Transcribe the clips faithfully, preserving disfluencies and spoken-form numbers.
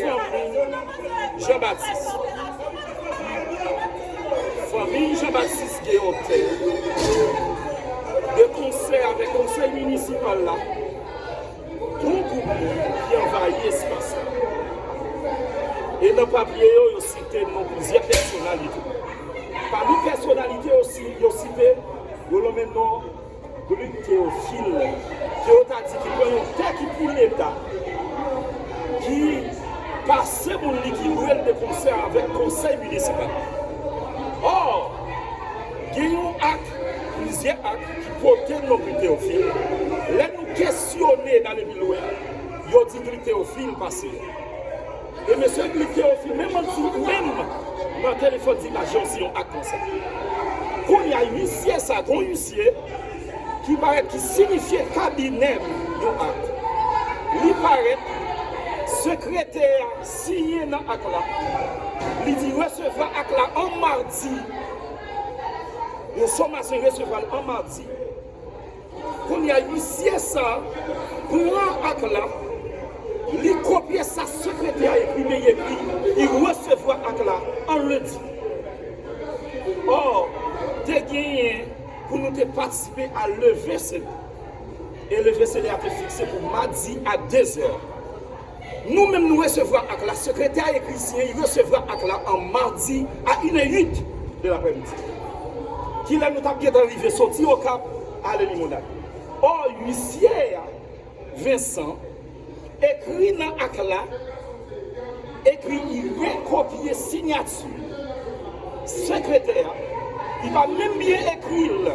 Fanmi Jean Baptiste. Fanmi Jean Baptiste gen yon tè de konsè avèk konsèy minisipal la. Yon gwoup moun ki anvayi espas la. E nan papye yo, yo site non plizyè pèsonalite. Pami pèsonalite yo, si- yo site, yo lonmen non Gluck Théophile, ke yo ta di ki pran yon tè ki pou Leta, ki pase moun li ki lwe l de konsè avèk konsèy minisipal. Ò, gen yon ak, plizyè ak ki pote non Gluck Théophile. Lè nou kesyone n ale pi lwen, yo di Gluck Théophile pase. E mesye Gluck Théophile, menm an di, menm nan telefòn di lajan se yon ak konsa. Kounye a, isye sa, gon isye ki parèt ki sinifye kabinè m yon ak. Li parèt, sekretè a siyen nan ak la. Li di resevwa ak la an madi. Yon somasyon resevwa l an madi. Kounye a, isye sa pran ak la, li kopye sa sekretè a ekri, men li ekri, li resevwa ak la an lendi. Ò, te genyen pou nou te patisipe a leve sele. E leve sele a te fikse pou madi a dezè. Nou menm nou resevwa ak la, sekretè a ekri siyen, li resevwa ak la an madi a inè uit de laprèmidi. Kilè nou t ap gentan rive soti Okap, ale Limonad. Ò, isye a, Vincent, ekri nan ak la, ekri li rekopye siyati sekretè a, li pa menm byen ekri l.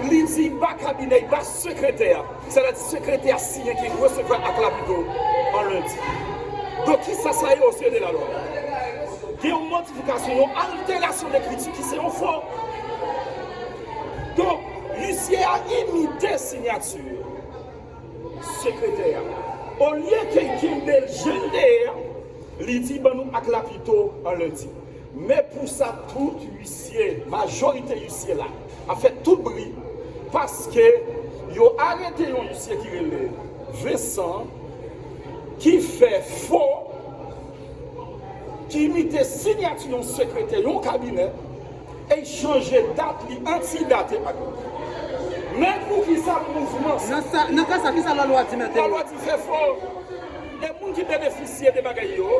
Li di ba kabinè, li ba sekretè a. Sètadi sekretè a siyen ki resevwa ak la pito an lendi. Donk, kisa sa ye osye de lalwa? Gen yon modifikasyon, yon alterasyon lekriti ki se yon fo. Donk, isye a imite siyati sekretè a. Olye ke l kenbe l jan l te ye a, li di ban nou ak la pito an lendi. Men pou sa, tout isye, majorite isye la, ap fè tout bri, paske yo arete yon isye ki rele Vincent, ki fè fo, ki imite siyati yon sekretè, yon kabinè, e chanje dat li, antidate ak li. Men poukisa mouvman sa? Nan sa, nan ka sa, kisa lalwa di, mèt? Lalwa di fè fo. E moun ki benefisye de bagay yo,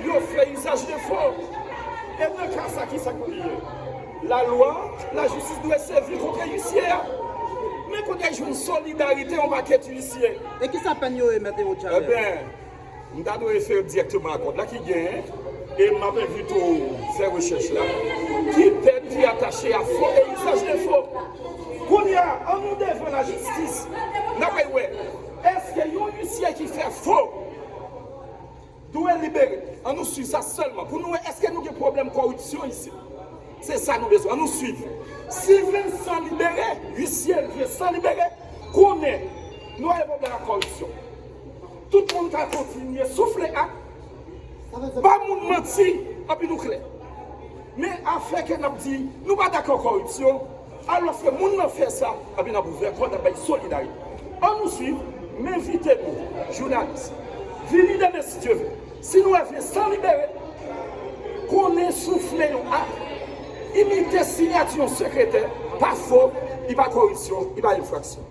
yo fè izaj de fo. E nan ka sa, kisa k pou li ye? Lalwa, lajistis dwe sèvi kont isye a. Men kote jwenn solidarite yon pakèt isye. E kisa pèn yo ye, mèt Harold Chalè? Eben, m ta dwe refere dirèkteman a kòd la ki genyen, e m ap envite w fè rechèch la. Ki pèn ki atache a fo e izaj de fo? Kounye a, ann nou devan lajistis, n ap wè, èske yon isye ki fè fo dwe libere? Ann nou swiv sa sèlman pou nou wè èske nou gen pwoblèm kòripsyon isit. Se sa nou bezwen. Ann nou swiv. Si Vincent libere, isye Vincent libere, konnen nou pa gen pwoblèm ak kòripsyon. Tout moun ka kontinye soufle ak ba moun manti, anpi nou klè. Men afè ke n ap di, nou pa dakò kòripsyon, alòske moun nan fè sa, anpi n ap ouvè kò, n ap bay solidarite. Ann nou swiv, m envite nou, jounalis, vini demen si Dye vle. Si nou wè Vincent libere, konnen soufle yon ak, imite siyati yon sekretè, pa fo, li pa kòripsyon, li pa enfraksyon.